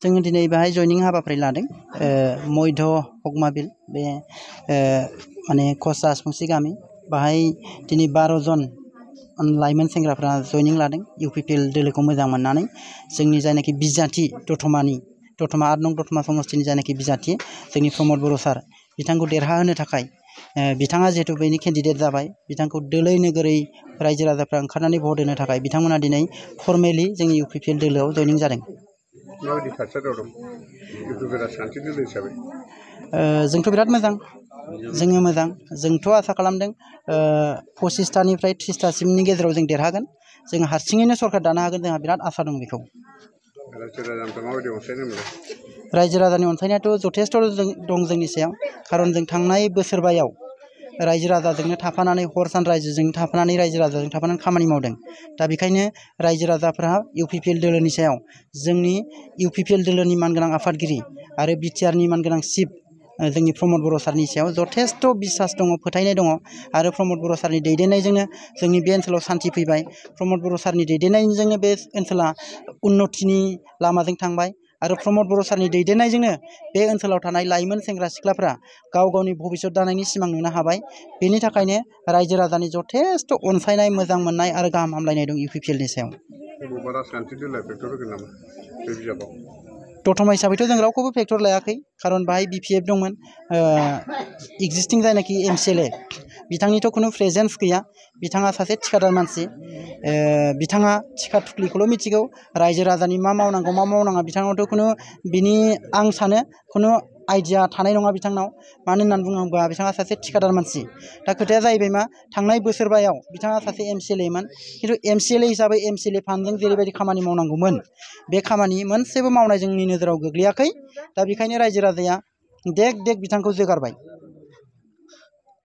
जोङो दिनै बाहाय जयनिं हाबाफारि लादों मध्य हकमाबिल बे माने खसा सिफुंसि गामि बाहाय दिनै 12 जन लाइमोन सेंग्राफ्रा जयनिं लादों इउपिपिएल दोलोखौ मोजां मोननानै जोंनि जायनाखि बिजाथि दतमा 8 नं दतमा समस्तिनि जायनाखि बिजाथि जोंनि प्रमद बर' सार बिथांखौ देरहाहोनो थाखाय बिथाङा जिहेतु बेनि केन्डिडेट जाबाय बिथांखौ दोलै नोगोरै रायजो राजाफ्रा ओंखारनानै भट होनो थाखाय बिथांमोना दिनै फर्मेलि जोंनि इउपिपिएल दोलोआव जयनिं जादों। माबायदि थासारियाव दं इउपिपिएल राजखान्थि दोलो हिसाबै? जोंथ' बिराद मोजां जोङो मोजां जोंथ' आसा खालामदों 25टानिफ्राय 30टासिमनि गेजेराव जों देरहागोन जों हारसिङैनो सरकार दानो हागोन जोंहा बिराद आसा दं बेखौ। रायजो राजानि अनसायनायाथ' जथेस्थ' दं जोंनि सायाव खारन जों थांनाय बोसोरबायाव रायजो राजाजोंनो थाफानानै हर सान रायजोजों थाफानानै रायजो राजाजों थाफानानै खामानि मावदों दा बेखायनो रायजो राजाफ्रा इउपिपिएल दोलोनि सायाव जोंनि इउपिपिएल दोलोनि मानगोनां आफादगिरि आरो बिटिआरनि मानगोनां चिफ जोंनि प्रमद बर' सारनि सायाव जथेस्थ' बिसास दङ फोथायनाय दङ आरो प्रमद बर' सारनि दैदेननायजोंनो जोंनि बे ओनसोलाव सान्थि फैबाय प्रमद बर' सारनि दैदेननायजोंनो बे ओनसोला उन्नतिनि लामाजों थांबाय आरो प्रमद बर' सारनि दैदेननायजोंनो बे ओनसोलाव थानाय लाइमोन सेंग्रा सिख्लाफ्रा गाव गावनि भबिष्यत दानायनि सिमां नुनो हाबाय बेनि थाखायनो रायजो राजानि जथेस्थ' अनसायनाय मोजां मोननाय आरो गाहाम हामलायनाय दं इउपिपिएलनि सायाव। दतमा हिसाबैथ' जों रावखौबो फेक्टर लायाखै खारन बाहाय बिपिएफ दंमोन एक्जिस्टिं जायनाखि एमसिएलए बिथांनिथ' खुनु प्रेजेन्स गैया बिथाङा सासे थिखादार मानसि बिथाङा थिखा थुख्लिखौल' मिथिगौ रायजो राजानि मा मावनांगौ मा मावनाङा बिथांनावथ' खुनु बिनि आं सानो खुनु आइडिया थानाय नङा बिथांनाव मानो होननानै बुङोबा बिथाङा सासे थिखादार मानसि दा खोथाया जाहैबाय मा थांनाय बोसोरबायाव बिथाङा सासे एमसिएलएमोन खिन्थु एमसिएलए हिसाबै एमसिएलए फान्डजों जेरैबायदि खामानि मावनांगौमोन बे खामानि मोनसेबो मावनाय जोंनि नोजोराव गोग्लैयाखै दा बेखायनो रायजो राजाया देग देग बिथांखौ जोगारबाय।